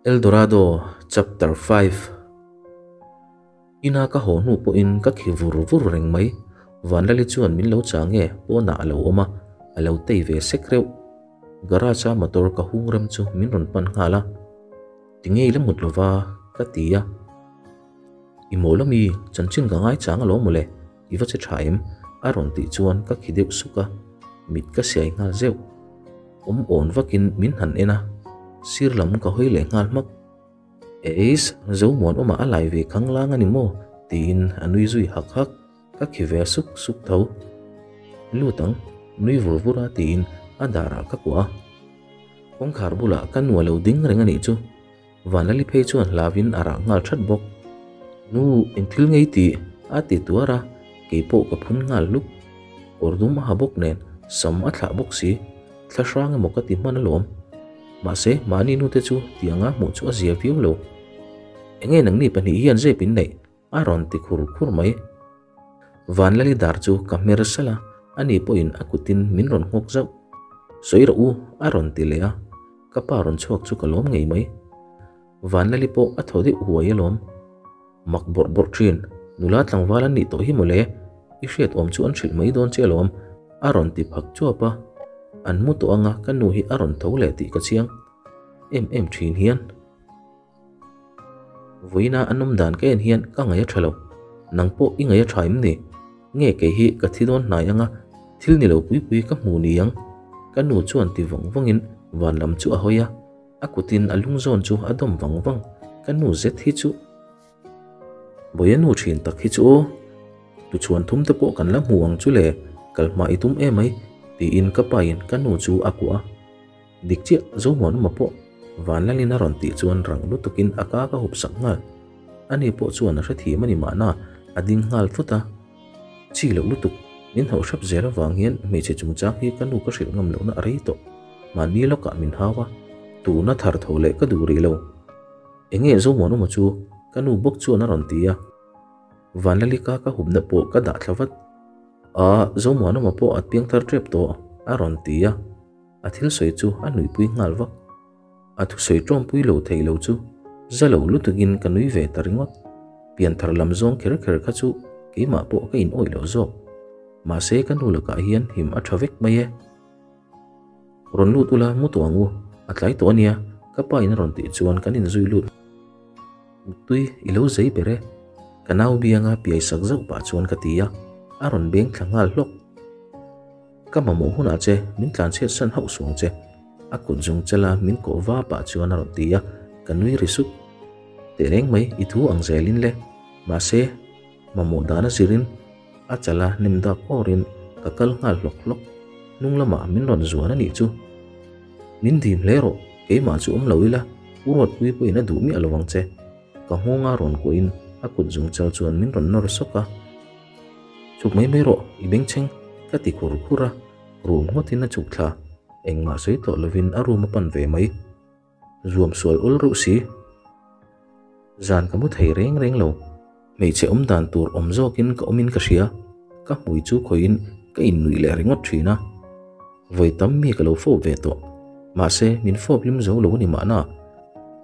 Eldorado Chapter 5 Ina ka haw hnu pawhin ka khi vur vur reng mai. Vanlali chuan min lo chang nge pawnah a lo awm a, a lo tei ve sek reuh. Garage a motor ka hung rem chu min rawn pan nghal a. Ti ngei la mut lova ka ti a. I mawl ami, chanchin ka ngaichang alawm mawle, i va che tha em? a rawn tih chuan ka khi deuh suk a, mit ka siai nghal zeuh. Awm awn vakin min han en a, sir lam ka hawi leh nghal hmak. Eis, Zomuanawma a lai ve khang lang a ni maw? tiin a nui zui hak hak, ka khi ve suk suk tho. Lut ang, nui vur vur a tiin a darah ka kuah a. Kawngkhar bulah ka nu a lo ding reng a nih chu. Vanlali phei chuan hlauin a rah nghal that bawk. Nu, eng thil ngei tih? a ti tuar a, kei pawh ka phun nghal hluk. Kawr dum a ha bawk nen, sam a thlah bawk si. Thla hrang emaw ka ti hman alawm. Mahse, mahni nute chu tianga hmuh chu a zia viau lo. Enge nangni pahnih hian zep in neih? A rawn ti khur khur mai. Vanlali dar chu ka hmer salh a, ani pawhin a kutin min rawn nghawk zauh. Sawi rawh u, a rawn ti leh a, ka pa rawn chhuak chu ka lawm ngei mai. Vanlali pawh a thaw deuh huai alawm. Mak bawrh bawrh thin, nula tlangval an nih tawh hi mawle, i hriat awm chu an hrilh mai dawn che alawm, a rawn ti phak chuap a. An mu tawh anga ka nu hi a rawn tho leh tih ka chiang em em thin hian. Vawiina an awm dan ka en hian ka ngaih a tha lo. Nang pawh i ngaih a tha em ni? Nge kei hi ka thi dawn hnai anga thil ni lo pui pui ka hmu ni ang? Ka nu chuan ti vawng vawngin van lam chu a hawi a, a kutin a lung zawn chu a dawm vang vang. Ka nu zet hi chu Bawia nu thin tak hi chu aw, tuchhuan thum te pawh kan la hmu ang chu le, kal hma i tum emai tiin ka pain ka nu chu a kuah a. Dik chiah, Zomuanuma pawh Vanlalin a rawn tih chuan rang lutukin a ka ka hup sak nghal. Ani pawh chuan a hrethiam a ni mahna a ding nghal fut a. Chi loh lutuk, min hauh hrep zel avang hian hmeichhe chungchang hi ka nu ka hrilh ngam lohna a rei tawh. Mahni lawkah min hau a, tuna thar tho leh ka duh rih lo. Enge Zomuanuma chu? Ka nu bawk chuan a rawn ti a. Vanlalika ka hupna pawh ka dah thla vat. Aa, Zomuanuma pawh a piangthar tep tawh, a rawn ti a. A thil sawi chu a nuihpui nghal vak. A thusawi tawmpui lo thei lo chu za lo lutukin ka nui ve ta ringawt. Pianthar lam zawng kher kher kha chu keimah pawh ka in awih loh zawk. Mahse ka nu lakah hian him a tha vek mai e. Rawn lut ula mu tawh ang u, a tlai tawh ania ka pa in a rawn tih chuan kan inzui lut. Tui i lo zei ber e. Ka nau bianga piai sak zauh pah chuan ka ti a, a rawn beng thla nghal hlawk. Ka mamawh hunah che min tlanchhiat san hauh suang che. A kut zung chela min kawh va pah chuan a rawn ti a, ka nui ri sup. Teh reng mai i thu ang zelin le. Mahse, mamawh dana zirin a chala nem dak awrin ka kal nghal hlawk hlawk. Hnung lamah min rawn zuan a nih chu. Min dim hle rawh, keimah chu awm lo ila, u Ruatpui pawhin a duh miah lo ang che. Ka nghawnga rawn kuahin a kut zung chal chuan min rawn nawr sawk a. Chhuk mai mai rawh, i bengchheng, ka ti khur khur a, room ngawtin a chhuk thla, engmah sawi tawh lovin a room a pan ve mai. Zuam sual awl reuh si. Zan ka mu thei reng reng lo, hmeichhe awm dan tur awm zawkin ka awmin ka hria, ka hmui chu khawihin ka innuih leh ringawt thin a. Vawi tam mi ka lo fawp ve tawh, mahse min fawp hlim zo lo a ni mahna.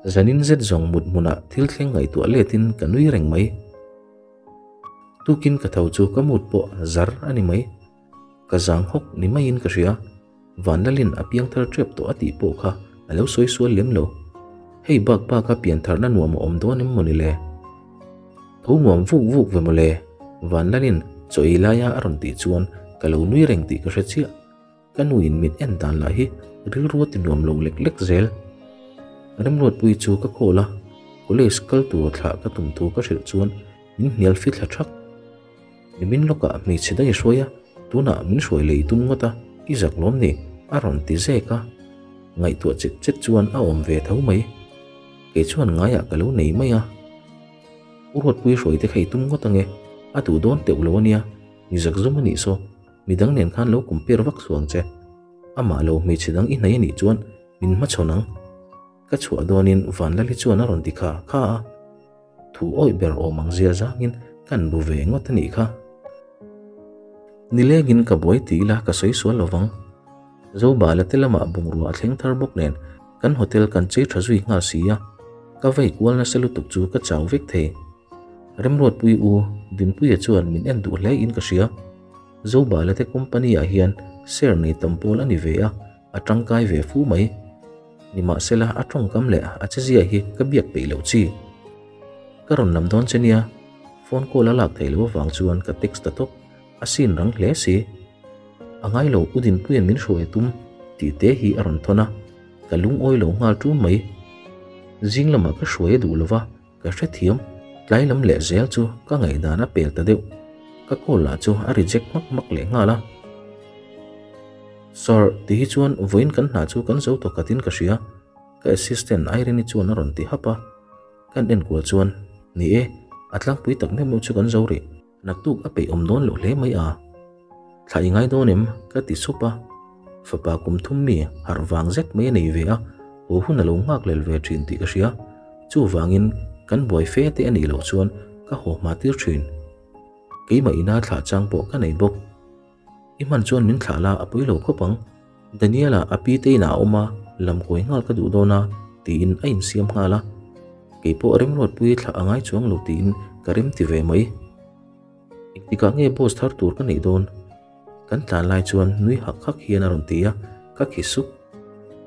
Zanin zet zawng mut hmunah thil thleng ngaihtuah letin ka nui reng mai. Tukin ka tho chu ka mut pawh zar a ni mai. Ka zang hawk ni maiin ka hria. Vanlalin a piangthar tep tawh a tih pawh kha a lo sawi sual lem lo. Hei bak baka piantharna nuam a awm dawn em mawni le? Tho nuam vuk vuk ve mawle, Vanlalin chaw ei laia a rawn tih chuan ka lo nui reng tih ka hre chiah. Ka nuin min en dan lah hi rilru a ti nuam lo lek lek zel. Remruatpui chu ka call a, college kal tur thlah ka tum thu ka hrilh chuan min hnial fi thla thak. Nimin lawkah hmeichhe daih hruai a, tunah min hruai lei tum ngawt a, i zak lawm ni? a rawn ti zek a. Ngaihtuah chet chet chuan a awm ve tho mai. Kei chuan ngaiah ka lo nei mai a. U Ruatpui hruai te kha i tum ngawt ange, a duh dawn teuh lo ania, mi zak zum a nih saw. Midang nen khan lo compare vak suang che. Amah lo hmeichhe dang i hnai anih chuan min hmachhawn ang. Ka chhuah dawnin Vanlali chuan a rawn ti kha kha a. Thu awih ber awm ang zia zangin kan bu ve ngawt anih kha. Nilengin ka buai ti ila ka sawi sual lovang. Zobala te lamah bungrua a thleng thar bawk nen kan hotel kan chei tha zui nghal si a. Ka vei kual nasa lutuk chu ka chau vek thei. Remruatpui u Dinpuia chuan min en duh hle in ka hria. Zobala te company ah hian share nei tam pawl a ni ve a, a tangkai ve fu mai. Nimahsela a tawngkam leh a chezia hi ka biak peih loh chi. Ka rawn lam dawn che nia, phone call a lak theih loh avang chuan ka text ta tawp, a sin rang hle si. A ngai lo U Dinpuia'n min hruai a tum tih te hi a rawn thawn a, ka lungawi lo nghal ṭum mai. Zing lamah ka hruai a duh lova, ka hrethiam. Tlai lam leh zel chu ka ngaihdan a pel ta deuh. Ka call lah chu a reject hmak hmak leh nghal a. Sir, ti hi chuan vawiin kan hna chu kan zo tawh khatin ka hria, ka assistant Irene-i chuan a rawn ti hap a. Kan enkual chuan, Ni e, a tlangpui tak meuh meuh chu kan zo rih. Naktuk a peih awm dawn loh hle mai a. Thla i ngai dawn em? ka ti sup a. Fapa kum thum mi harh vang zet mai a nei ve a, haw hun a lo nghak lel ve thin tih ka hria. Chuvangin kan buai fe te a nih loh chuan ka haw hma tir thin. Keimah ina thlah chang pawh ka nei bawk. I hman chuan min thlah la a pui lo khawp ang. Daniela a pi te inah a awm a, lam kawi nghal ka duh dawn a, tiin a insiam nghal a. Kei pawh remruatpui thlah a ngai chuang lo tiin ka rem ti ve mai. Engtikah nge boss thar tur ka neih dawn? Kan tlan lai chuan nui hak hak hian a rawn ti a, ka khi sup.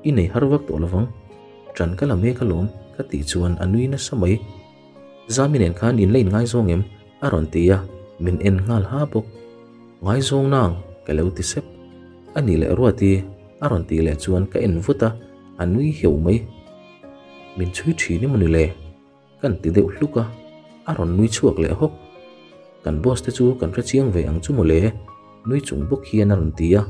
I nei har vak tawh lovang. Ṭan ka la mek alawm ka tih chuan a nui nasa mai. Zami nen khan in la in ngaizawng em? a rawn ti a, min en nghal ha bawk. Ngaizawng nang ka lo ti sep. A nih leh Ruati a rawn tih leh chuan ka en vut a, a nui heuh mai. Min chhui thin emaw ni le? Kan ti deuh hluk a, a rawn nui chhuak leh hawk. Kan boss te chu kan hre chiang ve ang chu maw le? Nui chung bawk hian a rawn ti a.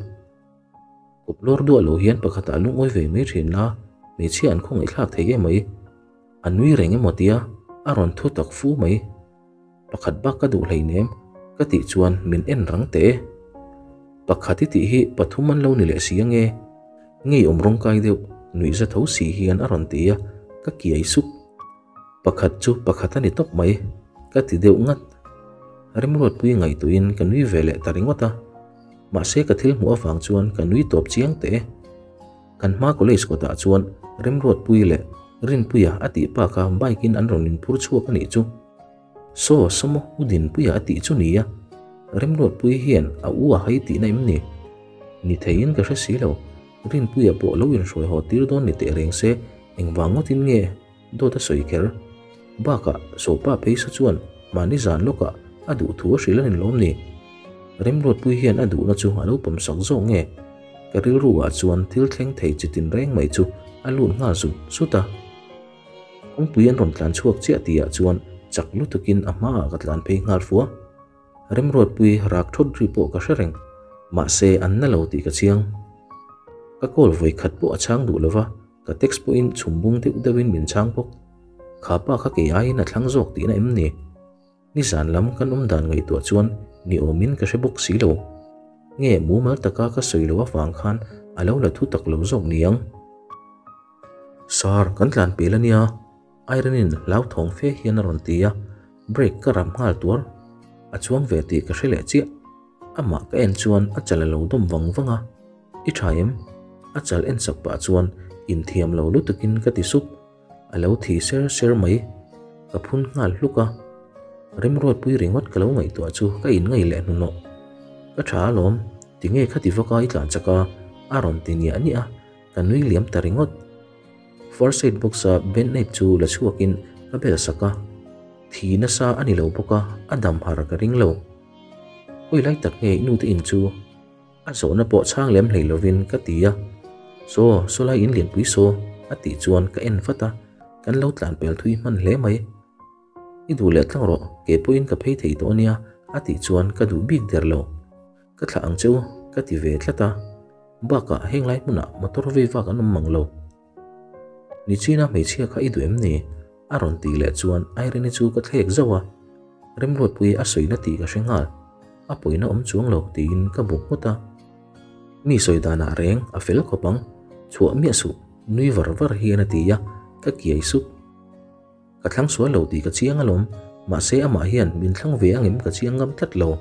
Kawp lawr duah lo hian pakhatah lungawi ve mai thin la, hmeichhia an khawngaihthlak thei em mai. A nui reng emaw tia a rawn thu tak fu mai. Pakhat bak ka duh hleinem ka tih chuan min en rang teh e. Pakhat i tih hi pathum an lo ni leh si ange. Ngeiawm rawngkai deuh nuihza tho si hian a rawn ti a, ka kiai sup. Pakhat chu pakhat a ni tawp mai, ka ti deuh ngat. Remruatpui ngaihtuahin ka nui ve leh ta ringawt a. Mahse ka thil hmuh avang chuan ka nui tawp chiang teh e. Kan hma college kawtah chuan Remruatpui leh Rinpuia a tih pa kha bike in an rawn inphur chhuak a nih chu. Saw Sawmaw U Dinpuia a tih chu nia. Remruatpui hian a u a hai tihna em ni? Ni theiin ka hre si lo. Rinpuia pawh lo inhruai haw tir dawn ni teh reng se engvang ngawtin nge dawt a sawi kher? Bakah Sawpa phei sa chuan mahni zan lawkah a duh thu a hrilh a ni lawm ni? Remruatpui hian a duhna chu a lo pawmsak zawk nge? Ka rilru ah chuan thil thleng thei chi tin reng mai chu a lut nghal zut zut a. Kawngpui an rawn tlan chhuak chiah tihah chuan chak lutukin a hmaah ka tlan phei nghal fua. Remruatpui rak thawt ri pawh ka hre reng, mahse an na lo tih ka chiang. Ka call vawi khat pawh a chhang duh lova, ka text pawhin chhum bung deuh deuhin min chhang bawk. Kha pa kha kei aiin a thlang zawk tihna em ni? Nizan lam kan awm dan ngaihtuah chuan ni awmin ka hre bawk si lo. Nge mumal taka ka sawi loh avang khan a lo la thu tak lo zawk niang. Sir, kan tlan pel ania, Irene-in hlauthawng fe hian a rawn ti a, brake ka rap nghal tuar. A chuang ve tih ka hre leh chiah. Amah ka en chuan a chal a lo dawm vang vang a, I tha em? A chal en sak pah chuan inthiam lo lutukin ka ti sup. A lo thi ser ser mai. Ka phun nghal hluk a. Remruatpui ringawt ka lo ngaihtuah chu ka inngai leh hnuhnawh. Ka tha alawm, tinge khati vaka i tlan chak a? A rawn ti niah niah a, ka nui liam ta ringawt. First aid box a band-aid chu la chhuakin ka bel sak a. Thi nasa a ni lo bawk a, a dam har ka ring lo. Hawi lai tak nge i nute in chu? A zawhna pawh chhang lem hlei lovin ka ti a, Saw, saw lai in lianpui saw, a tih chuan ka en vat a, kan lo tlan pel thui hman hle mai. I duh leh tlang rawh, ke pawhin ka phei thei tawh ania, a tih chuan ka duh bik der lo. Ka thlah ang che u, ka ti ve tlat a. Bakah heng lai hmunah motor vei vak an awm mang lo. Nichina hmeichhia kha i duh em ni? A rawn tih leh chuan Irene-i chu ka thlek zauh a, Remruatpui a sawina tih ka hre nghal. A pawina awm chuang lo tiin ka bu nghut a. Mi sawi danah reng a fel khawp ang, chhuah miah suh, nui var var hian a ti a, ka kiai sup. Ka thlang sual lo tih ka chiang alawm, mahse amah hian min thlang ve angem ka chiang ngam tlat lo.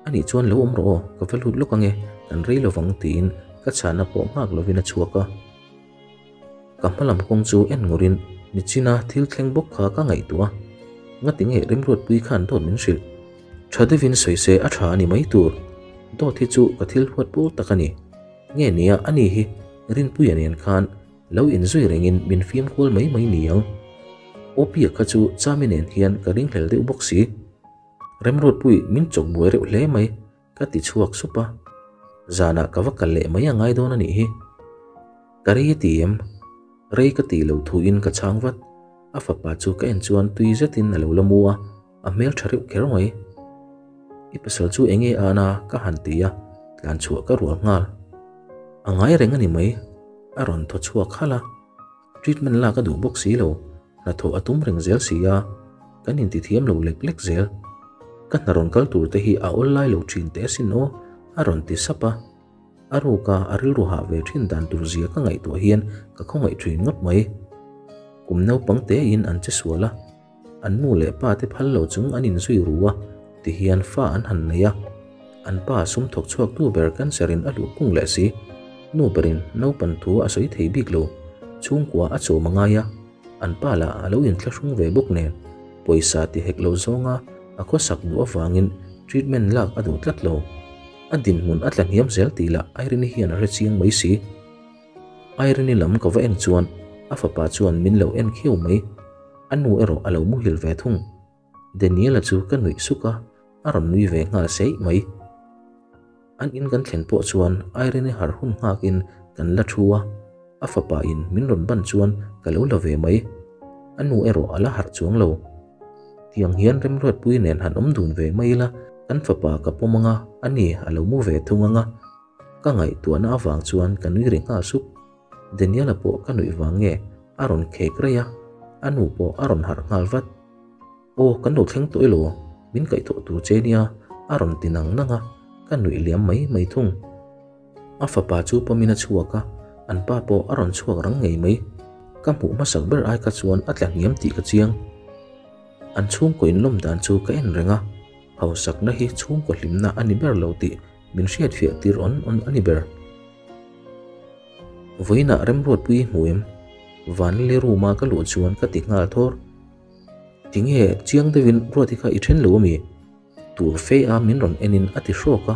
Anih chuan lo awm rawh aw, ka va lut lawk ange, kan rei lovang tiin ka chhana pawh nghak lovin a chhuak a. Ka hma lam kawng chu en ngurin Nichina thil thleng bawk kha ka ngaihtuah a, ngati nge Remruatpui khan dawt min hrilh? Tha deuhin sawi se a tha a ni mai tur. Dawt hi chu ka thil huat pawl tak a ni. Nge nia ani hi Rinpuia nen khan lo inzui rengin min fiam kual mai mai ni ang. Opia kha chu Chami nen hian ka ringhlel deuh bawk si. Remruatpui min chawk buai reuh hle mai. Ka ti chhuak sup a, zanah ka va kal leh mai a ngai dawn a nih hi. Ka rei a ti em? Rei ka tih loh thuin ka chhang vat. A fapa chu ka en chuan tui zetin a lo la mu a, a hmel tha reuh kher mai. I pasal chu enge a an a? ka han ti a, tlan chhuah ka rual nghal. A ngai reng a ni mai, a rawn thaw chhuak halh a. Treatment lak a duh bawk si lo, hnathawh a tum reng zel si a, kan intithiam lo lek lek zel. Ka hna rawn kal tur te hi a awl lai lo thin teh asin aw, a rawn ti sap a. A ruka a rilru hah ve thin dan tur zia ka ngaihtuah hian ka khawngaih thin ngawt mai. Kum naupang tein an che sual a, An nu leh pa te phal lo chung an inzui ru a, tihian fa an han nei a. An pa sum thawk chhuak tu ber cancer in a luh kung leh si. Nu berin naupan thu a sawi thei bik lo. Chhungkua a chawm a ngai a, an pa lah a lo inthlahrung ve bawk nen. Pawisa ti hek lo zawnga a khawsak duh avangin treatment lak a duh tlat lo. A dinhmun a tla hniam zel tih lah Irene hian a hre chiang mai si. Irene lam ka va en chuan a fapa chuan min lo en khiau mai. A nu erawh a lo muhil ve thung. Daniela chu ka nuih suk a, a rawn nui ve nghal seih mai. An in kan thlen pawh chuan Irene har hun nghakin kan la thu a, a fapa in min rawn ban chuan ka lo la ve mai. A nu erawh a la harh chuang lo. Tiang hian Remruatpui nen han awm dun ve mai ila, kan fapa ka pawm anga, ani a lo mu ve thung anga. Ka ngaihtuahna avang chuan ka nui ri nghal sup. Daniela pawh ka nuih vang nge a rawn khek raih a, a nu pawh a rawn harh nghal vat. Aw kan lo thleng tawh elaw, min kaihthawh tur che nia a rawn ti nang nang a, ka nuih liam mai mai thung. A fapa chu pawmin a chhuak a, an pa pawh a rawn chhuak rang ngei mai. Ka hmuh hmasak ber ai kha chuan a tla hniam tih ka chiang. An chhungkaw inlawm dan chu ka en reng a, hausakna hi chhungkaw hlimna a ni ber lo tih Min hriatfiah tir awn awn a ni ber. Vawiinah Remruatpui hmu em? Vanlali room a ka luh chuan ka ti nghal thawr. Tinge chiang deuhin Ruati kha i then lo ami? Tur fe a min rawn enin a ti hrawk a.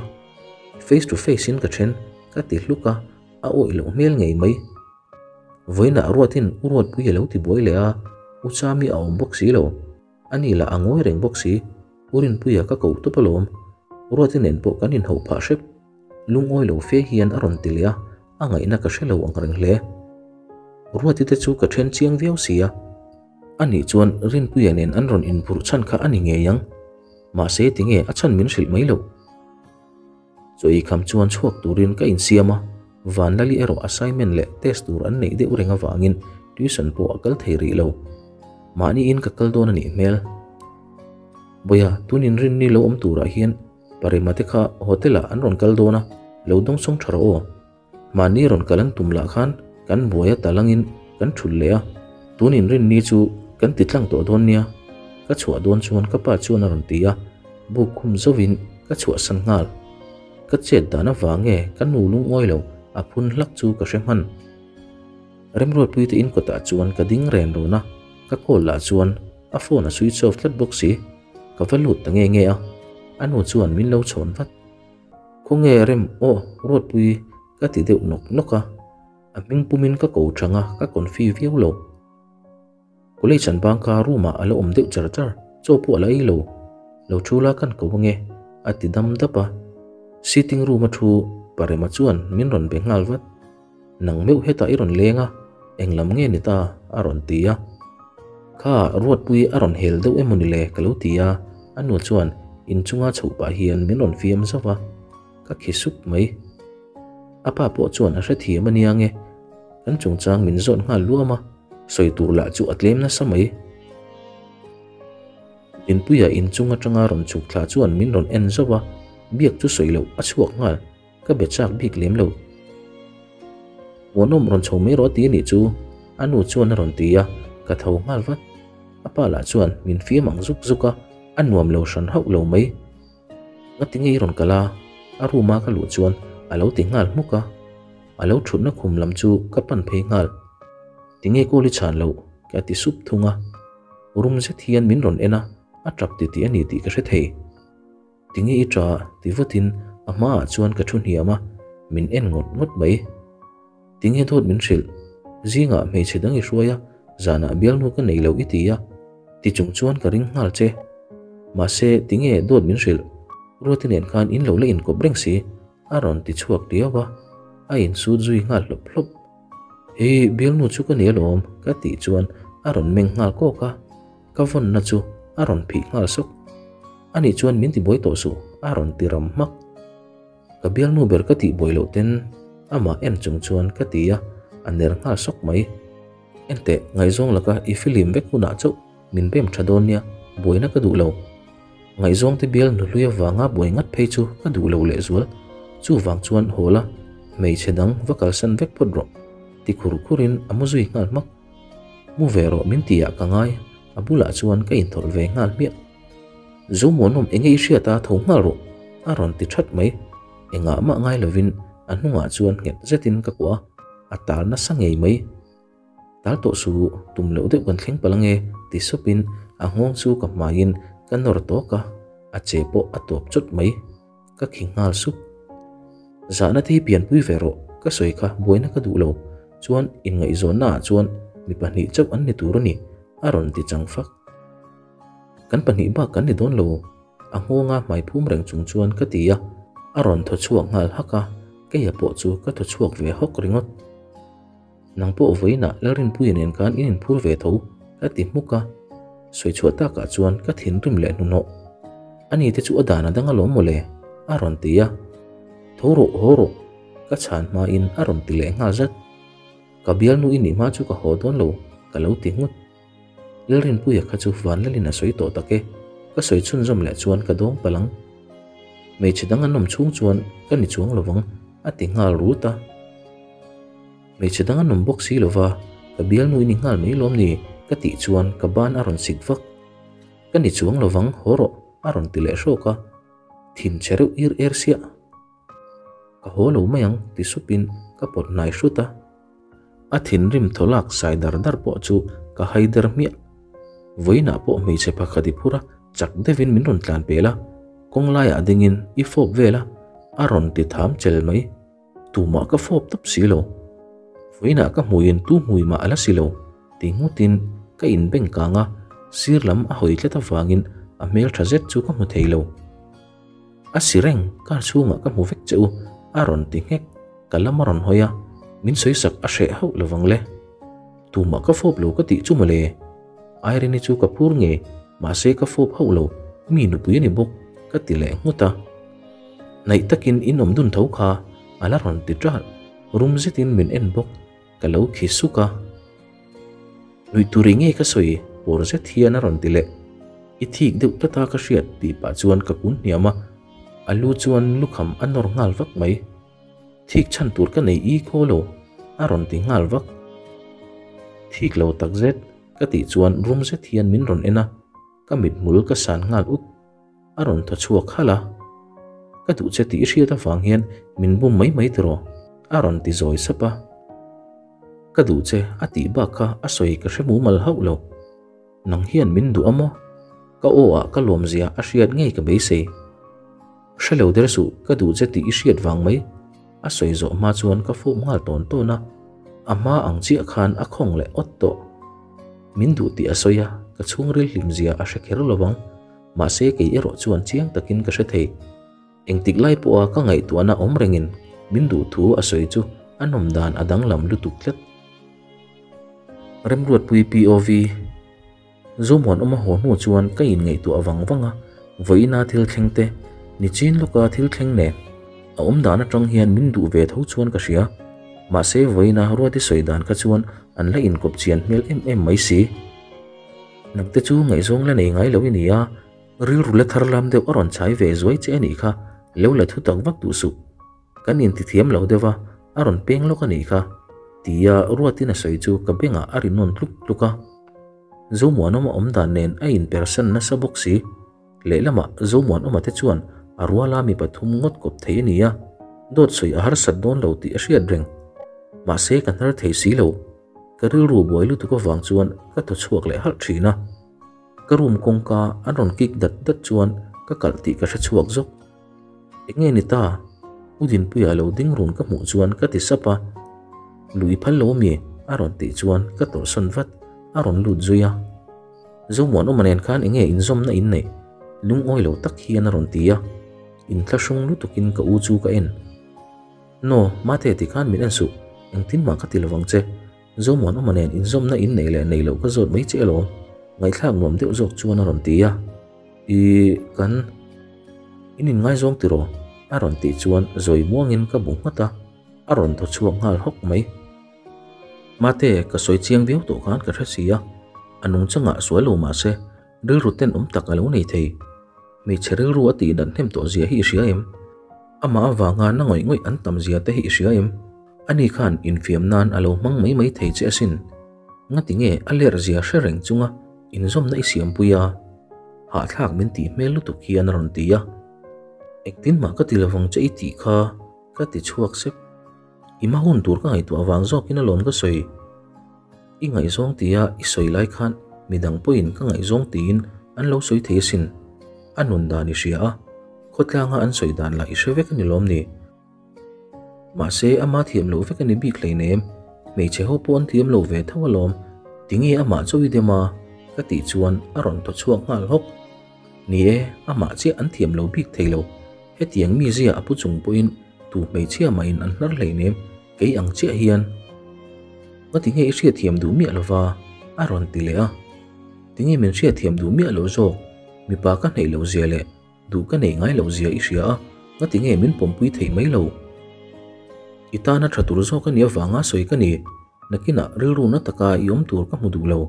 Face to face in ka then, ka ti hluk a, a awih loh hmel ngei mai. Vawiinah Ruatin U Ruatpui a lo ti buai leh a, U Chami a awm bawk si lo. A ni lah a ngawi reng bawk si, U Rinpuia ka koh tawp alawm. Ruati nen pawh kan inhauh phah hrep. Lungawi lo fe hian a rawn ti leh a, a ngaihna ka hre lo ang reng hle. Ruati te chu ka then chiang viau si a. A nih chuan Rinpuia nen an rawn inphurh chhan kha a ni ngei ang. Mahse tinge a chhan min hrilh mai loh. Chaw ei kham chuan chhuak turin ka insiam a, Vanlali erawh assignment leh test tur an neih deuh reng avangin tuition pawh a kal thei rih lo. Mahniin ka kal dawn a nih hmel. Bawia, tun inrinni lo awm turah hian Parema te kha hotel ah an rawn kal dawn a, lo dawngsawng tha rawh aw. Mahni rawn kal an tum lah khan kan buai a talangin kan thulh leh a, tun inrinni chu kan ti tlang tawh dawn nia. Ka chhuah dawn chuan ka pa chuan a rawn ti a, buk khum zovin ka chhuahsan nghal. Ka chet dan avang nge ka nu lungawi lo a phun hlak chu ka hre hman. Remruatpuite in kawtah chuan ka ding ren rawn a, ka call lah chuan a phone a switch off tlat bawk si. Ka va lut ta nge nge a, a nu chuan min lo chhawn vat. Khawnge rem aw Ruatpui ka ti deuh nawk nawk a, a hming pumin ka ko thang a, ka confi viau lo. College an bang kha room ah a la awm deuh char char, chaw pawh a la ei lo. Lo thu la kan ko ange a ti dam dap a. Sitting room a thu Parema chuan min rawn be nghal vat. Nang meuh hetah i rawn leng a, eng lam nge ni ta? a rawn ti a. Kha Ruatpui a rawn hel deuh emaw ni le ka lo ti a, a nu chuan inchunga chhoh pah hian min rawn fiam zauh a, ka khi sup mai. A pa pawh chuan a hrethiam a nia nge, kan chungchang min zawt nghal luam a, sawi tur lah chu a tlem nasa mai. Dinpuia inchung atanga rawn chhuk thla chuan min rawn en zauh a, biak chu sawi loh a chhuak nghal. Ka be chak bik lem lo. Muanawm rawn chho mai rawh ti anih chu a nu chuan a rawn ti a, ka tho nghal vat. A pa lah chuan min fiam ang zuk zuk a, a nuam lo hran hauh lo mai. Ngati nge i rawn kal a? A room a ka luh chuan a lo ti nghal hmuk a. A lo thutna khum lam chu ka pan phei nghal. Tinge call i chhan loh? ka ti sup thung a. Rum zet hian min rawn en a, a tap titih a ni tih ka hre thei. Tinge i ṭa? ti vatin a hmaah chuan ka thu hniam a, min en ngawt ngawt mai. Tinge dawt min hrilh? Zingah hmeichhe dang i hruai a, zanah bialnu ka nei lo i ti a, ti chung chuan ka ring nghal che. Mahse, tinge dawt min hrilh? Ruati nen khan in lo la inkawp reng si, a rawn ti chhuak diau a, a insut zui nghal hlawp hlawp. Hei, bialnu chu ka ni alawm, ka tih chuan a rawn meng nghal kawk a, ka vawnna chu a rawn phih nghal sawk. Ani chuan min tibuai tawh suh, a rawn ti ram hmak. Ka bialnu ber ka tih buai loh ten amah en chung chuan ka ti a, a ner nghal sawk mai. Enteh, ngaihzawng laka i filim vek hunah chauh min bem tha dawn nia, buaina ka duh lo. Ngaihzawng te bial nuhlui avanga buai ngat phei chu ka duh lo lehzual. Chuvang chuan haw la, hmeichhe dang va kalsan vek phawt rawh, ti khur khurin a mu zui nghal hmak. Mu ve rawh min tihah ka ngai, a bulah chuan ka inthawlh ve nghal hmiah. Zomuanawm enge i hriat a tho nghal rawh a rawn ti that mai. Engah mah ngai lovin a hnungah chuan nghet zetin ka kuah a, a tal nasa ngei mai. Tal tawh su, tum loh deuh kan thleng palh ange ti supin a nghawng chu ka hmaiin ka nawr tawk a, a che pawh a tawp chawt mai. Ka khi nghal sup. Zahna te hi pianpui ve rawh, ka sawi kha buaina ka duh lo, chuan inngaihzawnna ah chuan mi pahnih chauh an ni tur a ni a rawn ti chang fak. Kan pahnih bak kan ni dawn lo, a nghawnga hmai phum reng chung chuan ka ti a, a rawn thaw chhuak nghal hak a, keia pawh chu ka thaw chhuak ve hawk ringawt. Nang pawh vawiinah Lalrinpuia nen khan in inphur ve tho, ka ti hmuk a, sawi chhuah takah chuan ka thinrim leh hnuhnawh. Ani te chu a dan a dang alawm mawle, a rawn ti a. Tho rawh, haw rawh, ka chhan hmain a rawn ti leh nghal zat. Ka bialnu i nih hma chu ka haw dawn lo, ka lo ti nghut. Lalrinpuia kha chu Vanlalin a sawi tawh tak e, ka sawi chhunzawm leh chuan ka dawng palh ang. Hmeichhe dang an awm chhung chuan ka ni chuang lovang a ti nghal rut a. Hmeichhe dang an awm bawk si lova, ka bialnu i ni nghal mai lawm ni ka tih chuan ka ban a rawn sik vak. Ka ni chuang lovang haw rawh a rawn ti leh hrawk a, thin che reuh ir er siah. Ka haw lo mai ang ti supin ka pawt hnai hrut a. A thinrim thaw lak sai dar dar pawh chu ka hai der hmiah. Vawiinah pawh hmeichhe pakhat i phur a, chak deuhin min rawn tlan pel a, kawng laiah dingin i fawp vel a, a rawn ti tham chel mai. Tumah ka fawp tawp si lo. Vawiinah ka hmuiin tu hmui mah a la si lo ti nghutin ka inbeng kang a, sir lam a hawi tlat avangin a hmeltha zet chu ka hmu thei lo. A si reng, car chhungah ka hmu vek che u, a rawn ti nghek. Ka lam a rawn hawi a, min sawisak a hreh hauh lovang le. Tumah ka fawp lo ka tih chu mawle. Irene-i chu ka phur nge, mahse ka fawp hauh lo, mi nupui a ni bawk, ka ti leh nghut a. Hnaih takin in awm dun tho kha, a la rawn ti ṭalh. Rum zetin min en bawk, ka lo khi suk a. Nuih tur eng nge ka sawi? Pawr zet hian a rawn ti leh. I thik deuh tlat a ka hriat tih pah chuan ka kun hniam a, a lu chuan lukham a nawr nghal vak mai. Thik chhan tur ka nei i khaw lo a rawn ti nghal vak. Thik lo tak zet ka tih chuan rum zet hian min rawn en a, ka mithmul ka san nghal uk. A rawn thaw chhuak halh a, Ka duh che tih i hriat avang hian min bum mai mai tiraw? a rawn ti zawi sap a. Ka duh che a tih bak kha a sawi ka hre mumal hauh lo. Nang hian min duh a maw? Ka aw ah ka lawmzia a hriat ngei ka beisei. Hre lo der suh, ka duh che tih i hriat vang mai. A sawi zawh hma chuan ka fawp nghal tawn tawn a, a hma ang chiah khan a khawng leh awt tawh. Min duh tih a sawi a, ka chhungril hlimzia a hre kher lo vang. Mahse kei erawh chuan chiang takin ka hre thei. Engtik lai pawha ka ngaihtuahna awm rengin min duh thu a sawi chu a nawm dan a danglam lutuk tlat. Remruatpui POV Zomuan awm a haw hnu chuan ka inngaihtuah vang vang a, vawiina thil thleng te, nichin lawka thil thleng nen a awm dan atang hian min duh ve tho chuan ka hria. Mahse vawiina Ruati sawi dan kha chuan an la inkawp chian hmel em em mai si. Nangte chu ngaihzawng la nei ngai lo i ni a, rilru la thar lam deuh a rawn chhai ve zuai che a nih kha, lo la thu tak vak duh suh. Kan intithiam lo deuh a, a rawn peng lawk a nih kha, tia Ruatin a sawi chu ka bengah a ri nawn tluk tluk a. Zomuanawma awm dan nen a inpersan nasa bawk si. Lehlamah Zomuanawma te chuan a ruala mi pathum ngawt kawp thei a ni a, dawt sawi a harsat dawn lo tih a hriat reng. Mahse ka hnar thei si lo. Ka rilru buai lutuk avang chuan ka thaw chhuak leh halh thin a. Ka room kawngka an rawn kik dat dat chuan ka kalh tih ka hre chhuak zawk. Enge ni ta? U Dinpuia lo ding run ka hmuh chuan ka ti sap a. Luh i phal lo ami? a rawn tih chuan ka tawlhsawn vat, a rawn lut zui a. Zomuanawma nen khan enge inzawmna in neih? Lungawi lo tak hian a rawn ti a. Inthlahrung lutukin ka u chu ka en. No, Mate ti khan min en suh, engtin mah ka ti lovang che. Zomuanawma nen inzawmna in neih leh nei loh ka zawt mai che alawm, ngaihthlak nuam deuh zawk chuan a rawn ti a. I, kan in inngaizawng tiraw? a rawn tih chuan zawi muangin ka bu nghat a, a rawn thaw chhuak nghal hawk mai. Mate, ka sawi chiang viau tawh khan ka hre si a, a nungchangah sual lo mah se, rilru tenawm tak a lo nei thei. Hmeichhe rilru a tih dan hnem tawh zia hi i hria em? Amah avanga na ngawih ngawih an tam zia te hi i hria em? Ani khan infiam nan a lo hmang mai mai thei che asin. Ngati nge a ler zia hre reng chunga inzawmna i siampui a? Hahthlak min tih hmel lutuk hian a rawn ti a. Engtin mah ka ti lovang che i tih kha ka ti chhuak sep. I hma hun tur ka ngaihtuah vang zawkin alawm ka sawi. I ngaihzawng tia i sawi lai khan midang pawhin ka ngaihzawng tiin an lo sawi thei asin. A nun dan i hria a, khawtlanga an sawi dan lah i hre vek a ni lawm ni? Mahse, ama thiam loh vek a ni bik hleinem, hmeichhe ho pawh an thiam lo ve tho alawm, tinge amah chaw i dem a? ka tih chuan a rawn thaw chhuak nghal hawk. Ni e, amah chiah an thiam lo bik thei lo, hetiang mizia a pu chung pawhin tu hmeichhia mahin an hnar hleinem, kei ang chiah hian. Ngatinge i hriatthiam duh miah lova? a rawn ti leh a. Tinge min hriatthiam duh miah loh zawk? Mipa ka hneih loh zia leh duh ka neih ngai loh zia i hria a, ngatinge min pawmpui theih mai lo? I tana tha tur zawk a nih avanga sawi ka ni, nakinah rilru na taka i awm tur ka hmu duh lo.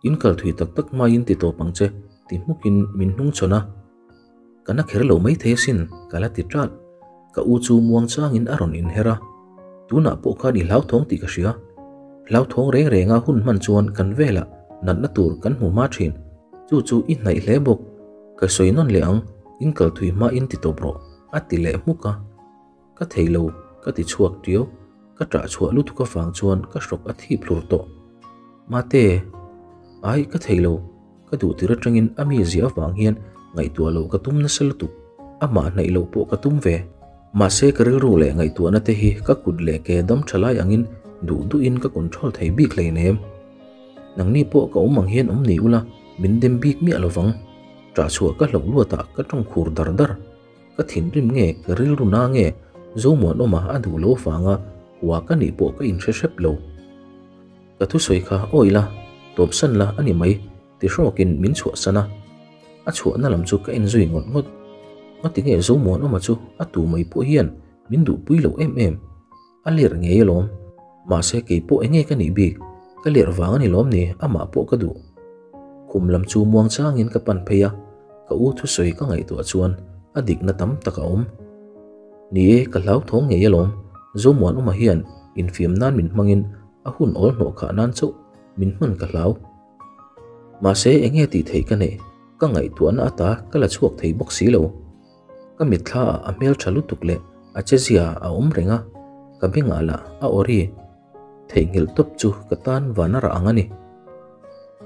In kal thui tak tak hmain ti tawp ang che, ti hmukin min hnung chhawn a. Ka na kher lo mai thei asin, ka la ti ṭalh. Ka u chu muang changin a rawn inher a, Tunah pawh khan i hlauthawng tih ka hria. Hlauthawng reng renga hun hman chuan kan velah natna tur kan hmu hma ṭhin. Chu chu i hnaih hle bawk. Ka sawi nawn leh ang, in kal thui hmain ti tawp rawh, a ti leh hmuk a. Ka thei lo, ka ti chhuak ṭiau. Ka ṭah chhuah lutuk avang chuan ka hrawk a thip hlur tawh. Mate, ai ka thei lo, ka duh tir aṭangin a mizia avang hian ngaihtuah loh ka tum nasa lutuk, amah hnaih loh pawh ka tum ve. Mahse ka rilru leh ngaihtuahna te hi ka kut leh ke dam ṭha lai angin duh duhin ka control thei bik hleinem. Nangni pawh ka awm ang hian awm ni ula, min dem bik miah lovang. Ṭah chhuah ka hlauh luatah ka ṭawng khur dar dar. Ka thinrim nge, ka rilru na nge, Zomuanawma a duh lo vanga hua ka nih pawh ka inhre hrep lo. Ka thusawi kha awi la, tawpsan la a ni mai, ti hrawkin min chhuahsan a. A chhuahna lam chu ka en zui ngawt ngawt. Ngati nge Zomuanawma chu a tu mai pawh hian min duhpui lo em em? A lerh ngei alawm. Mahse kei pawh enge ka nih bik, ka lerh vang a ni lawm ni, amah pawh ka duh. Khum lam chu muang changin ka pan phei a, ka u thusawi ka ngaihtuah chuan a dikna tam tak a awm. Ni e, ka hlauthawng ngei alawm, Zomuanawma hian infiam nan min hmangin a hun awl hnawh khah nan chauh min hman ka hlau. Mahse enge tih theih ka neih, ka ngaihtuahna ata ka la chhuak thei bawk si lo. Ka mitthla ah a hmel tha lutuk leh a che zia a awm reng a, ka bengah lah a aw ri theihnghilh tawp chu ka tan van a rah ang a ni.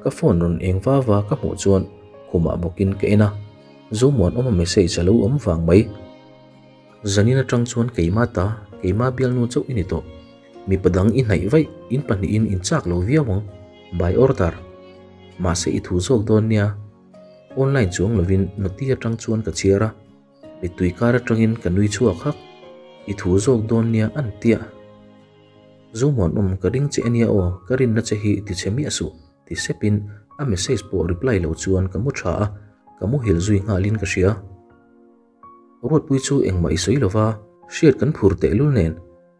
Ka phone rawn eng va va ka hmuh chuan khumah bawkin ka en a, Zomuanawma message a lo awm vang mai. Zanin atang chuan keima ta, keima bialnu chauh i ni tawh. Mipa dang i hnaih vaih, in pahnihin in chak lo viau ang, by order. Mahse i thu zawk dawn nia. Online chuang lovin noti atang chuan ka chhiar a, mittui kar atangin ka nui chhuak hak. I thu zawk dawn nia an tia. Zomuanawm ka ring che ania aw, ka rinna che hi ti che miah suh ti sepin a message pawh reply lo chuan ka mu tha a, ka muhil zui nghalin ka hria. Ruatpui chu engmah i sawi lova, hriat kan phur tehlul nen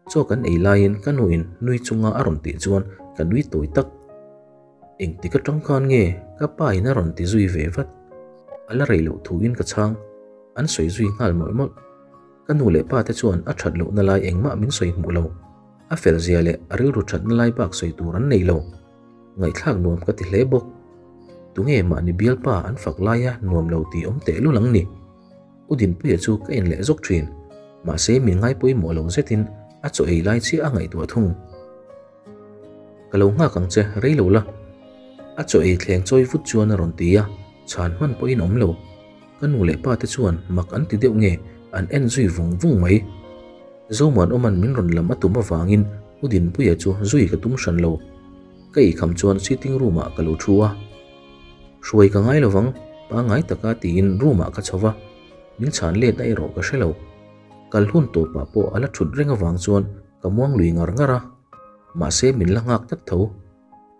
chaw kan ei laiin ka nuin nui chunga a rawn tih chuan ka nui tawi tak. Engtik atang khan nge ka pa in a rawn ti zui ve vat. A la rei loh thuin ka chhang, an sawi zui nghal mawlh mawlh. Ka nu leh pa te chuan a that lohna lai engmah min sawi hmuh lo. A fel zia leh a rilru thatna lai bak sawi tur an nei lo. Ngaihthlak nuam ka ti hle bawk. Tunge mahni bialpa an fak laia nuam lo tih awm teh lul ang ni? U Dinpuia chu ka en leh zawk thin. Mahse min ngaipawimawh lo zetin a chaw ei lai chiah a ngaihtuah thung. Ka lo nghak ang che, rei lo la. A chaw ei thleng chawi vut chuan a rawn ti a, chhan hman pawhin awm lo. Ka nu leh pa te chuan mak an ti deuh nge an en zui vung vung mai. Zomuanawma'n min rawn lam a tum avangin U Dinpuia chu zui ka tum hran lo. Ka eikham chuan sitting room ah ka lo thu a. Hruai ka ngai lovang, pangngai taka tiin room ah ka chho va, min chhan let a erawh ka hre lo. Kal hun tawpah pawh a la thut reng avang chuan ka muang lui ngar ngar a. Mahse min la nghak tlat tho.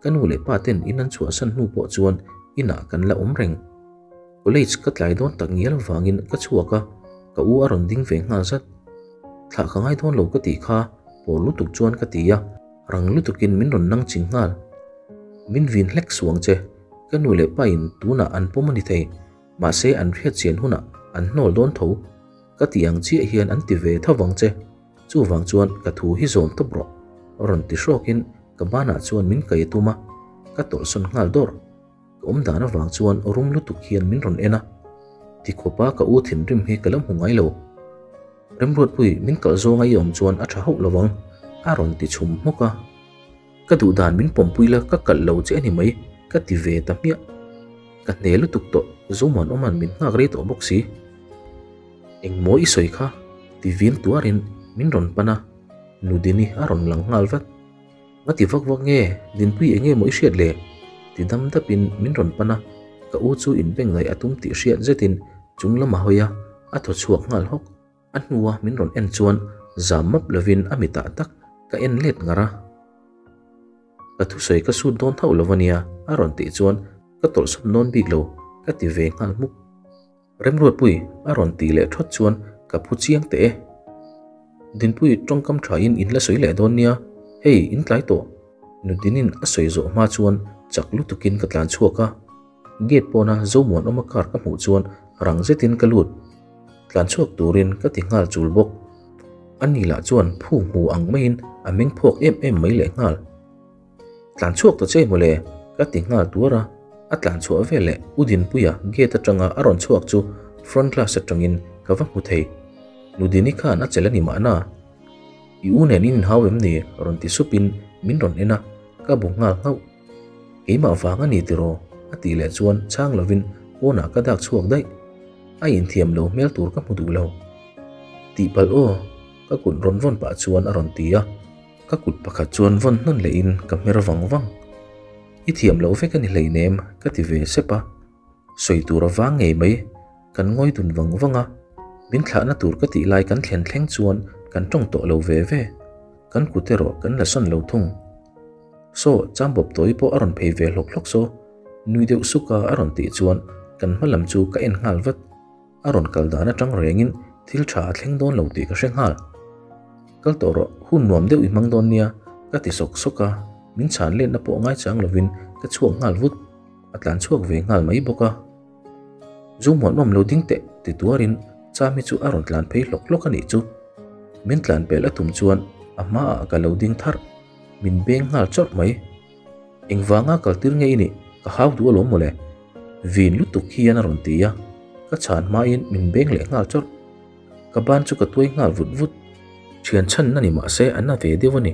Ka nu leh pa ten in an chhuahsan hnu pawh chuan inah kan la awm reng. College ka tlai dawn tak ngial avangin ka chhuak a, ka u a rawn ding ve nghal zat. Thlah ka ngai dawn lo ka tih kha pawr lutuk chuan ka ti a, rang lutukin min rawn nang ching nghal. Min vin hlek suang che, ka nu leh pa in tunah an pawm a ni thei, mahse an hriat chian hunah an hnawl dawn tho. Ka tih ang chiah hian an ti ve tho vang che. Chuvang chuan ka thu hi zawm tawp rawh, rawn ti hrawkin ka banah chuan min kai a tum a, ka tawlhsawn nghal dawr. Ka awm dan avang chuan rum lutuk hian min rawn en a, tikhawpa ka u thinrim hi ka lo hmu ngai lo. Remruatpui, min kalh zawnga i awm chuan a tha hauh lo ang, a rawn ti chhum hmawk a. Ka duh dan min pawmpui la ka kalh lo che a ni mai, ka ti ve ta hmiah. Ka hne lutuk tawh, Zomuanawma'n min nghak rei tawh bawk si. Engmaw i sawi kha? ti vin tuarin min rawn pan a, Nudini a rawn lang nghal vat. Nga ti vak vak nge, Dinpui enge maw i hriat le? ti dam dapin min rawn pan a, ka u chu inbeng ngaih a tum tih hriat zetin chung lam a hawi a, a thaw chhuak nghal hawk. A hnua min rawn en chuan zam map lovin a mitah tak ka en let ngar a. Ka thusawi ka sut dawn hauh lo a nia a rawn tih chuan ka tawlhsawn dawn bik lo ka ti ve nghal hmuk. Remruatpui a rawn tih leh thawt chuan ka phu chiang teh e. Dinpui tawngkam thain in la sawi leh dawn nia, hei in tlai tawh. Nudinin a sawi zawh hma chuan chak lutukin ka tlan chhuak a. Gate pawna Zomuanawma car ka hmuh chuan rang zetin ka lut. Tlan chhuak turin ka ti nghal chul bawk. Ani lah chuan phu hmu ang maiin a meng phawk em em mai leh nghal. Tlan chhuak ta che mawle, ka ti nghal tuar a, a tlan chhuah veleh U Dinpuia gate atanga a rawn chhuak chu front glass atangin ka va hmu thei. Nudini khan a chelh a ni mahna. I u nen in inhau em ni? rawn ti supin min rawn en a, ka bu nghal nghauh. Keimah vang a ni tiraw? a tih leh chuan chhang lovin pawnah ka dak chhuak daih. A inthiam lo hmel tur ka hmu duh lo. Tihpalh aw, ka kut rawn vawn pah chuan a rawn ti a. Ka kut pakhat chuan vawn hnawn lehin ka hmer vang vang. I thiam loh vek a ni hleinem ka ti ve sep a. Sawi tur a vang ngei mai, kan ngawi dun vang vang a. Min thlahna tur ka tih lai kan thlen thleng chuan kan tawng tawh lo ve ve. Kan kut erawh kan la sawn lo thung. Saw, Chambawp tawi pawh a rawn phei ve hlawk hlawk saw. Nui deuh suk a a rawn tih chuan kan hma lam chu ka en nghal vat. A rawn kal dan atang rengin thil tha a thleng dawn lo tih ka hre nghal. Kal tawh rawh, hun nuam deuh i hmang dawn nia, ka ti sawk sawk a, min chhan letna pawh ngaichang lovin ka chhuak nghal vut. A tlan chhuak ve nghal mai bawk a. Zu muanawm lo ding teh ti tuarin Chami chu a rawn tlan phei hlawk hlawk a nih chu. Min tlan pel a tum chuan a hmaah ka lo ding tharh, min beng nghal chawrh mai. Engvanga kal tir nge i nih? Ka hau duh alawm mawle. Vin lutuk hian a rawn ti a, ka chhan hmain min beng leh nghal chawrh. Ka ban chu ka tuai nghal vut vut. Thian chhan a ni mahse a na ve deuh a ni.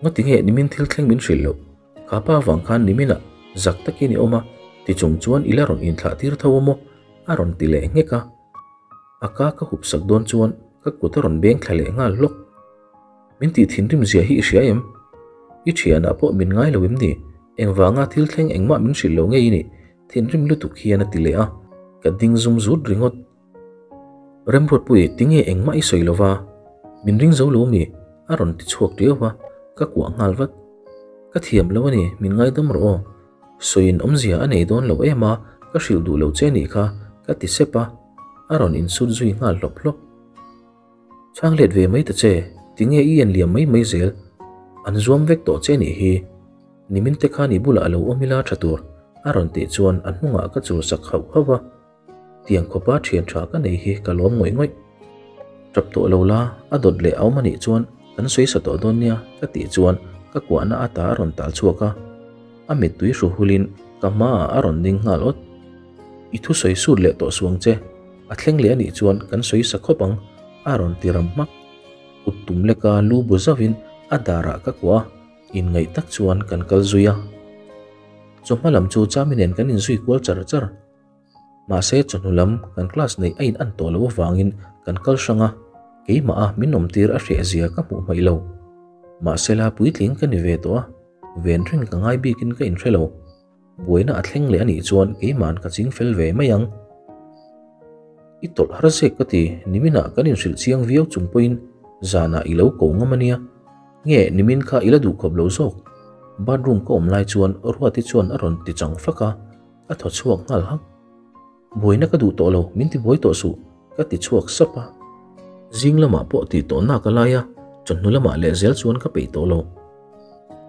Ngati nge nimin thil thleng min hrilh loh? Kha pa vang khan niminah zak takin i awm a, ti chung chuan i la rawn inthlah tir tho a maw? A rawn ti leh nghek a. A ka ka hup sak dawn chuan ka kut a rawn beng thla leh nghal hlawk. Min tih thinrim zia hi i hria em? I thianah pawh min ngai lo em ni? Engvanga thil thleng engmah min hrilh lo ngei i nih? Thinrim lutuk hian a ti leh a, ka ding zum zut ringawt. Remruatpui, tinge engmah i sawi lova? Min ring zo lo mi? A rawn ti chhuak riau a, ka kuah nghal vat. Ka thiam lo a ni, min ngaidam rawh aw. Sawiin awmzia a nei dawn lo em a, ka hrilh duh lo che nih kha, ka ti sep a, a rawn insut zui nghal hlawp hlawp. Chhang let ve mai ta che, tinge i en liam mai mai zel? An zuam vek tawh che nih hi. Nimin te khan i bulah a lo awm ila tha tur, a rawn tih chuan a hnungah ka chul sak hauh hauh a. Tiang khawpa thian tha ka nei hi ka lawm ngawih ngawih. Tap tawh lo la, a dawt leh a awm a nih chuan kan sawi sa tawh dawn nia ka tih chuan ka kuahna ata a rawn tal chhuak a. A mittui hru hulin ka hmaah a rawn ding nghal awt. I thusawi sut leh tawh suang che. A thleng leh a nih chuan kan sawi sa khawp ang, a rawn ti ram hmak. Kut tum leka lu bu zauhin a darah ka kuah a. Inngaih tak chuan kan kal zui a. Chawhma lam chu Chami nen kan inzui kual char char. Mahse chawhnu lam kan class neih a in an tawh loh avangin kan kal hrang a, keimah a min awmtir a hreh zia ka hmuh hmaih lo. Mahse la puitling ka ni ve tawh a, ven reng ka ngai bikin ka inhre lo. Buaina a thleng leh a nih chuan keima'n ka ching fel ve mai ang. I tawlh har zek ka ti, niminah kan inhrilh chiang viau chung pawhin zanah i lo ko ngam a nia. Nge nimin kha i la duh khawp lo zawk? Bathroom ka awm lai chuan Ruati chuan a rawn ti chang fak a, a thaw chhuak nghal hak. Buaina ka duh tawh lo, min ti buai tawh suh, ka ti chhuak sap a. Zing lamah pawh tih tawh nak a lai a, chawhnu lamah leh zel chuan ka peih tawh lo.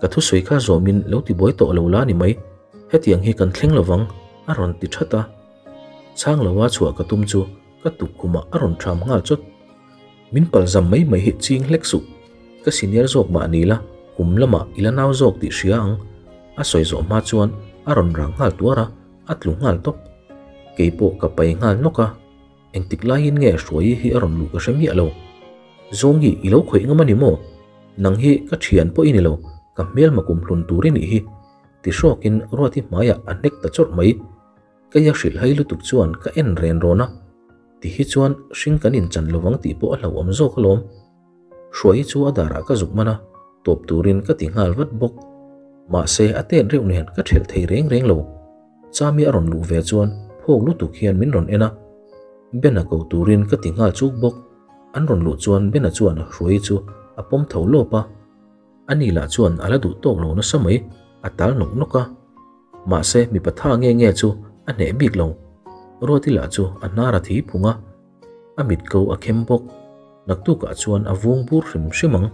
Ka thusawi kha zawmin lo ti buai tawh lo la ni mai, hetiang hi kan thleng lovang, a rawn ti that a. Chhang loa chhuah ka tum chu ka tukkhumah a rawn ṭham nghal chawt. Min palzam mai mai hi ching hlek suh, ka senior zawk mah ni la, kum lamah i la nau zawk tih hria ang, a sawi zawh hma chuan a rawn rang nghal tuar a, a tlu nghal tawp. Kei pawh ka pai nghal nawk a, engtik laiin nge Hruaii hi a rawn luh ka hre miah lo. Zawngi i lo khawih ngam a ni maw? Nang hi ka thian pawh i ni lo, ka hmelma kum hlun tur i nih hi, ti hrawkin Ruati hmaiah a hnek ta chawrh mai. Keia hrilh hai lutuk chuan ka en ren rawn a, ti hi chuan hring kan inchan lovang tih pawh a hlauhawm zawk alawm. Hruaii chu a darah ka zuk man a, tawp turin ka ti nghal vat bawk. Mahse a tet reuh nen ka thelh thei reng reng lo. Chami a rawn luh ve chuan phawk lutuk hian min rawn en a, Ben-a ko turin ka ti nghal chuk bawk. An rawn luh chuan Ben-a chuan Hruaii chu a pawm tho lawp a, ani lah chuan a la duh tawk lo nasa mai, a tal nawk nawk a. Mahse mipa tha nge nge chu a hneh bik lo. Ruati lah chu a hnar a thi phung a, a mit ko a khem bawk. Naktukah chuan a vung bur hrim hrim ang.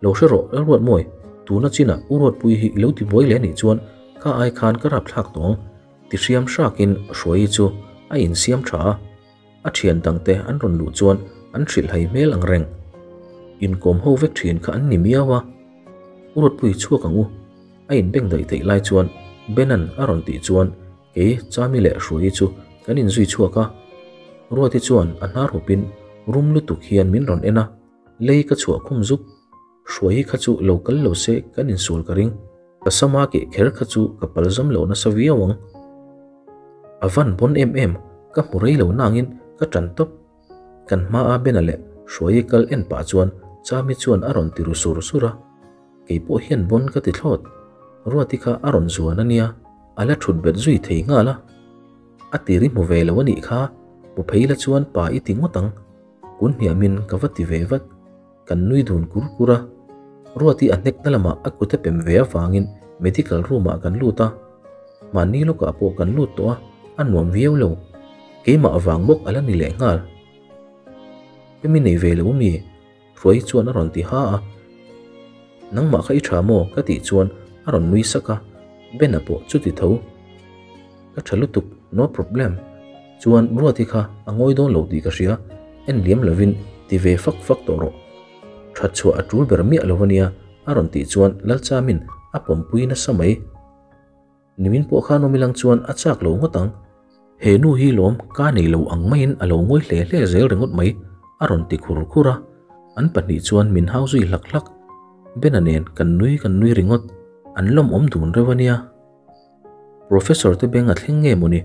Lo hre rawh Lalruatmawi, tuna chinah U Ruatpui hi i lo ti buai leh anih chuan ka ai khan ka rapthlak tawh ang, ti hriam hrakin Hruaii chu a insiam tha a. A thian dangte an rawn luh chuan an hrilhhai hmel ang reng. Inkawm ho vek thin kha an ni miau a. U Ruatpui chhuak ang u. A inbeng daih theih lai chuan Benan a rawn tih chuan kei Chami leh Hruaii chu kan inzui chhuak a. Ruati chuan a hnar hupin rum lutuk hian min rawn en a, lei ka chhuah khum zuk. Hruaii kha chu lo kal lo se kan insual ka ring. Ka sama keh kher kha chu ka pal zam lo nasa viau ang. A van bawn em em, ka hmu rei lo nangin ka ṭan tawp. Kan hmaa Bena leh Hruaii kal en pah chuan Chami chuan a rawn ti ru sur sur a. Kei pawh hian bawn ka ti thlawt. Ruati kha a rawn zuan a nia, a la ṭhut bet zui thei nghal a. A tir i hmu ve lo a nih kha, hmu phei la chuan pa i ti ngawt ang. Kun hniamin ka va ti ve vat. Kan nui dun kur kur a, Ruati a hnekna lamah a kut a pem ve avangin medical room ah kan lut a, mahni lawkah pawh kan lut tawh a, a nuam viau lo. Keimah avang bawk a la ni leh nghal. Pemi nei ve lo mi? Hruai chuan a rawn ti ha a. Nangmah kha i tha maw? ka tih chuan a rawn nui sak a, Ben-a pawh chuti tho. Ka tha lutuk, no problem. Chuan Ruati kha a ngawi dawn lo tih ka hria, en liam lovin ti ve fak fak tawh rawh. That chhuah a tul ber miah lo ania a rawn tih chuan Lalchamin a pawmpui nasa mai. Nimin pawh khan awm ilang chuan a chak lo ngawt ang. He nu hi lawm ka nei lo ang maiin a lo ngawi hle hle zel ringawt mai a rawn ti khur khur a, an pahnih chuan min hau zui hlak hlak. Bena nen kan nui kan nui ringawt, an lawmawm dun reuh ania. Professor te beng a thleng nge mawni?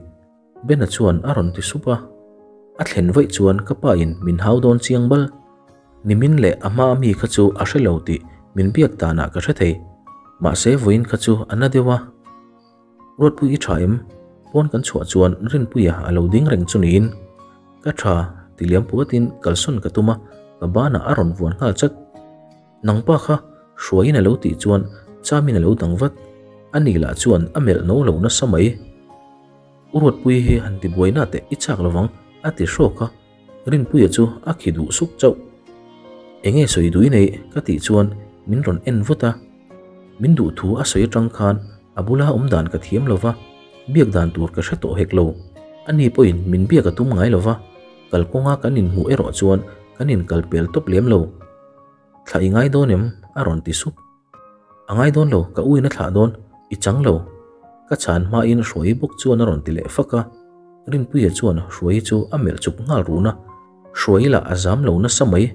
Bena chuan a rawn ti sup a. A thlen vaih chuan ka pa in min hau dawn chiang bal. Nimin leh a hma ami kha chu a hre lo tih min biak danah ka hre thei. Mahse vawiin kha chu a na deuh a. Ruatpui i tha em? Pawn kan chhuah chuan Rinpuia a lo ding reng chu niin. Ka tha ti liam puatin kalsawn ka tum a, ka banah a rawn vuan nghal chat. Nangpa kha Hruaiin a lo tih chuan Chamin a lo dang vat. Ani lah chuan a melh no lo nasa mai. U Ruatpuii hi han ti buaina teh i chak lovang a ti hrawk a, Rinpuia chu a khi duh suk chauh. Enge sawi duh i neih ka tih chuan min rawn en vut a. Min duh thu a sawi atang khan a bula awm dan ka thiam lova, biak dan tur ka hre tawh hek lo. Ani pawhin min biak a tum ngai lova, kalkawnga kan inhmuh erawh chuan kan inkalpel tawp lem lo. Thlah i ngai dawn em? a rawn ti sup. A ngai dawn lo, ka uin a thlah dawn, i chang lo. Ka chhan hmain Hruaii bawk chuan a rawn ti leh fak a. Rinpuia chuan Hruaii chu a melh chuk nghal run a, Hruaii lah a zam lo nasa mai.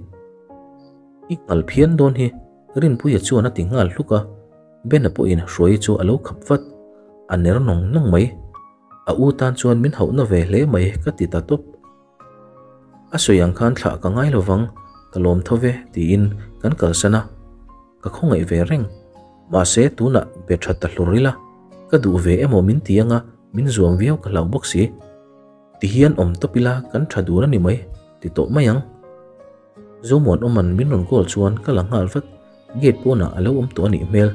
I nghal phian dawn hi, Rinpuia chuan a ti nghal hluk a, Bena pawhin Hruaii chu a lo khap vat. A ner nawng nawng mai. A u tan chuan min hauhna ve hle mai ka ti ta tawp. A sawi ang khan thlah ka ngai lovang, ka lawm tho ve tiin kan kalsan a, ka khawngaih ve reng. Mahse tunah be tha ta hlur ila, ka duh ve emaw min ti anga min zuam viau ka hlau bawk si. Tihian awm tawp ila kan tha dun a ni mai, ti tawh mai ang. Zomuanawman min rawn call chuan ka la nghal vat, gate pawnah a lo awm tawh a nih hmel.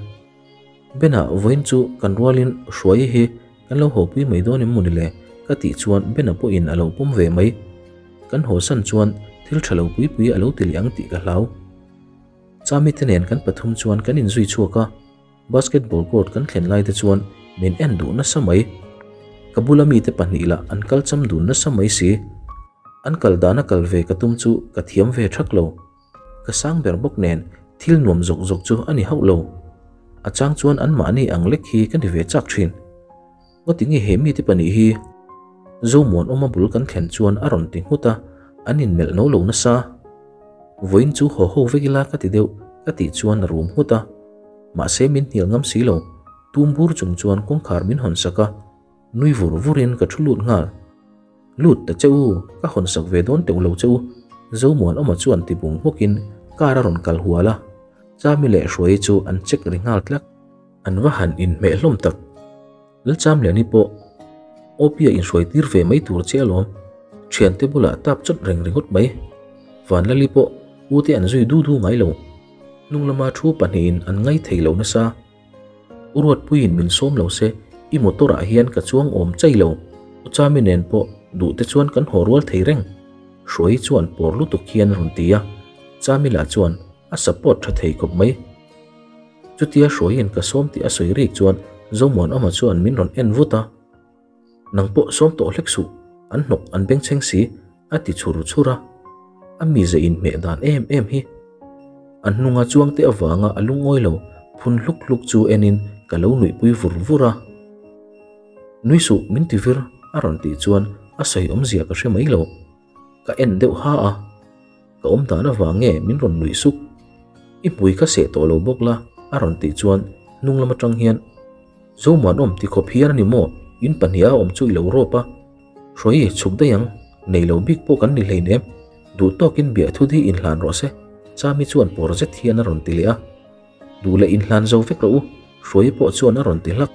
Bena vawiin chu kan rualin Hruaii hi kan lo hawpui mai dawn em mawni le? ka tih chuan Bena pawhin a lo pawm ve mai. Kan haw san chuan thil tha lo pui pui a lo ti leh ang tih ka hlau. Chami te nen kan pathum chuan kan inzui chhuak a, basketball court kan thlen lai te chuan min en duh nasa mai. Ka bula mite pahnih lah an kal cham dun nasa mai si. An kal dana kal ve ka tum chu ka thiam ve thak lo. Ka sang ber bawk nen thil nuam zawk zawk chu a ni hauh lo. A chang chuan anmahni ang lek hi ka ni ve chak thin. Ngawti nge he mite pahnih hi Zomuanawma bul kan thlen chuan a rawn ti nghut a, an inmelh no lo nasa. Vawiin chu haw ho vek ila ka ti deuh ka tih chuan a rum nghut a. Mahse min hnial ngam si lo, tum bur chung chuan kawngkhar min hawn sak a. Nui vur vurin ka thu lut nghal. Lut ta che u, ka hawn sak ve dawn teuh lo che u, Zomuanawma chuan ti bung hmukin car a rawn kal hual a, Chami leh Hruaii chu an check ri nghal tlak. An va han inhmeh hlawm tak. Lalchamliani pawh Opia inhruai tir ve mai tur che alawm, thiante bulah tap chawt reng ringawt mai. Vanlali pawh u te an zui du du ngai lo. Hnung lama thu pahnihin an ngai thei lo nasa. U Ruatpuiin min sawm lo se, i motor ah hian ka chuang awm chai lo. U Chami nen pawh duh te chuan kan haw rual thei reng. Hruai chuan pawr lutuk hian a rawn ti a, Chami lah chuan a support tha thei khawp mai. Chutia Hruaiin ka sawm tih a sawi rik chuan Zomuanawma chuan min rawn en vut a. Nang pawh sawm tawh hlek suh, an hnawk an bengchheng si, a ti chhur chhur a. A mize inhmeh dan em em hi. A hnunga chuangte avanga a lungawi lo phun hluk hluk chu enin ka lo nuihpui vur vur a. Nui suh min ti vir a rawn tih chuan a sawi awmzia ka hre mai lo. Ka en deuh ha a. Ka awm dan avang nge min rawn nuih suk. I hmui kha seh tawh lo bawk la a rawn tih chuan hnung lam atang hian Zomuanawm ti khawp hian a ni maw in pahniha awm chu i lo rawp a. Hruai chhuk daih ang, nei lo bik pawh kan ni hleinem. Duh tawkin biahthu hi inhlan rawh se, Chami chuan pawr zet hian a rawn ti leh a. Duh leh inhlan zo vek rawh u, Hruai pawh chuan a rawn ti hlak.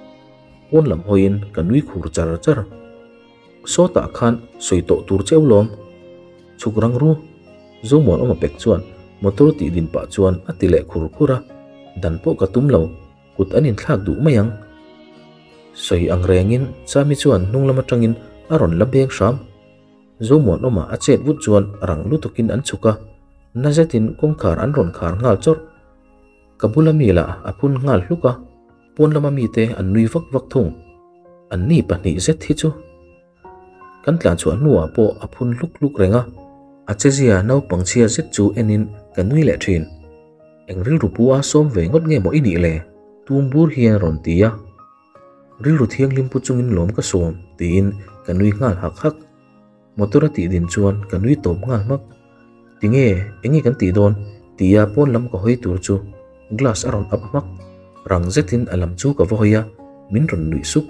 Pawn lam hawiin ka nui khur char char. Sawtah khan sawi tawh tur cheu lawm. Chhuk rang ru. Zomuanawma pek chuan motor tih din pah chuan a ti leh khur khur a, dan pawh ka tum lo. Kut an inthlak duh mai ang. Sawi ang rengin Chami chuan hnung lam atangin a rawn la beng hram. Zomuanawma a chet vut chuan rang lutukin an chhuk a, na zetin kawngkhar an rawn khar nghal chawrh. Ka bula mi lah a phun nghal hluk a, pawn lama mite an nui vak vak thung. Anni pahnih zet hi chu. Kan tlan chhuah hnuah pawh a phun hluk hluk reng a, a chezia naupang chhia zet chu enin ka nui leh thin. Eng rilru pu a sawm ve ngawt nge maw i nih le? Tum bur hian a rawn ti a. Rilru thianghlim pu chungin lawm ka sawm tiin ka nui nghal hak hak. Motor a tih din chuan ka nui tawp nghal hmak. Tinge, enge kan tih dawn? Tia pawn lam ka hawi tur chu glass a rawn up hmak. Rang zetin a lam chu ka va hawi a, min rawn nuih sup.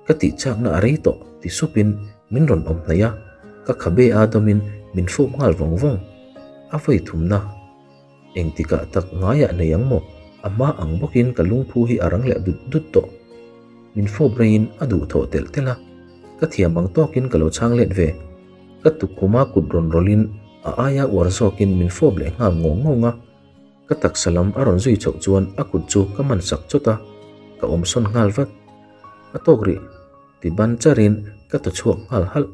Ka tih chakna a rei tawh ti supin min rawn awm hnaih a, ka khabe a dawmin min fawp nghal vawng vawng. A vawi thumna. Engtikah tak ngaiah nei ang maw? A hma ang bawkin ka lungphu hi a rang leh dut dut tawh. Min fawp reiin a duhthawh telh telh a, ka thiam ang tawkin ka lo chhang let ve. Ka tukkhuma kut rawn rawlhin a aia uar zawkin min fawp leh nghal ngawng ngawng a. Ka taksa lam a rawn zui chhoh chuan a kut chu ka man sak chawt a, ka awm sawn nghal vat. A tawk rih, ti ban charin ka thaw chhuak nghal halh.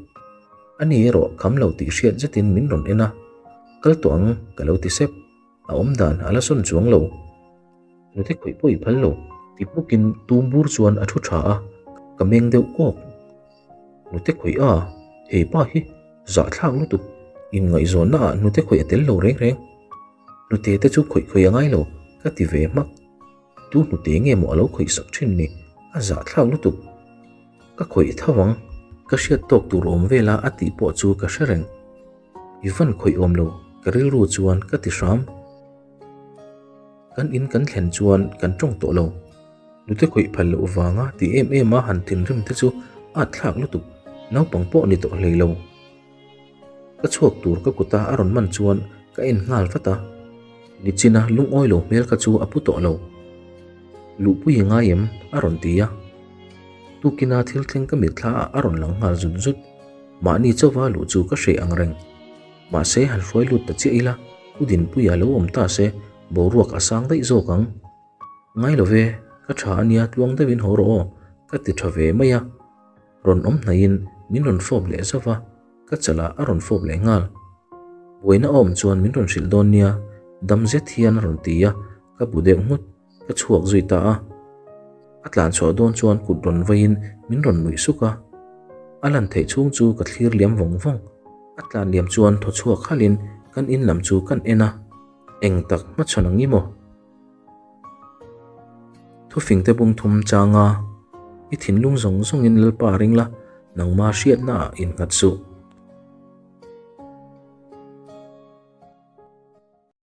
Ani erawh kham lo tih hriat zetin min rawn en a, Kal tawh ang ka lo ti sep. A awm dan a la sawn chuang lo. Nute khawih pawh i phal lo, ti hmukin tum bur chuan a thu tha a, ka meng deuh kawk. Nute khawih a, hei pa hi zahthlak lutuk, inngaihzawnna ah nute khawih a tel lo reng reng. Hnute te chu khawih khawih a ngai lo, ka ti ve hmak. Tu hnute nge maw a lo khawih sak thin ni, a zahthlak lutuk. Ka khawih tho ang, ka hriat tawk tur awm vela a tih pawh chu ka hre reng. I van khawih awm lo, ka rilru chuan ka ti hram. Kan in kan thlen chuan kan tawng tawh lo. Nute khawih phal loh vanga ti em em a han thinrim te chu at thlak lutuk, naupang pawh ni tawh hlei lo. Ka chhuak tur ka kuta a rawn man chuan ka en nghal vat a, nichina lungawi lo hmel kha chu a pu tawh lo. Luhpui i ngai em? a rawn ti a. Tukina thil thleng ka mitthla ah a rawn lang nghal zut zut. Mahni chauva luh chu ka hreh ang reng. Mahse han hruai lut ta chiah ila, U Dinpuia lo awm ta se boruak a sang daih zawk ang. Ngai lo ve, ka tha a nia tluang deuhin haw rawh aw, ka ti tha ve mai a. Rawn awm hnaihin min rawn fawp leh zauh a, ka chalah a rawn fawp leh nghal. Buaina a awm chuan min rawn hrilh dawn nia, dam zet hian a rawn ti a, ka bu deuh nghut, ka chhuak zui ta a. A tlan chhuah dawn chuan kut rawn veiin min rawn nuih suk a. A lan theih chhung chu ka thlir liam vawng vawng. A tlan liam chuan thaw chhuak halhin kan in lam chu kan en a, eng tak hmachhawn ang i maw? Thufingte bung thum changa i thinlung zawng zawngin Lalpa ring la, nangma hriatnaah innghat suh.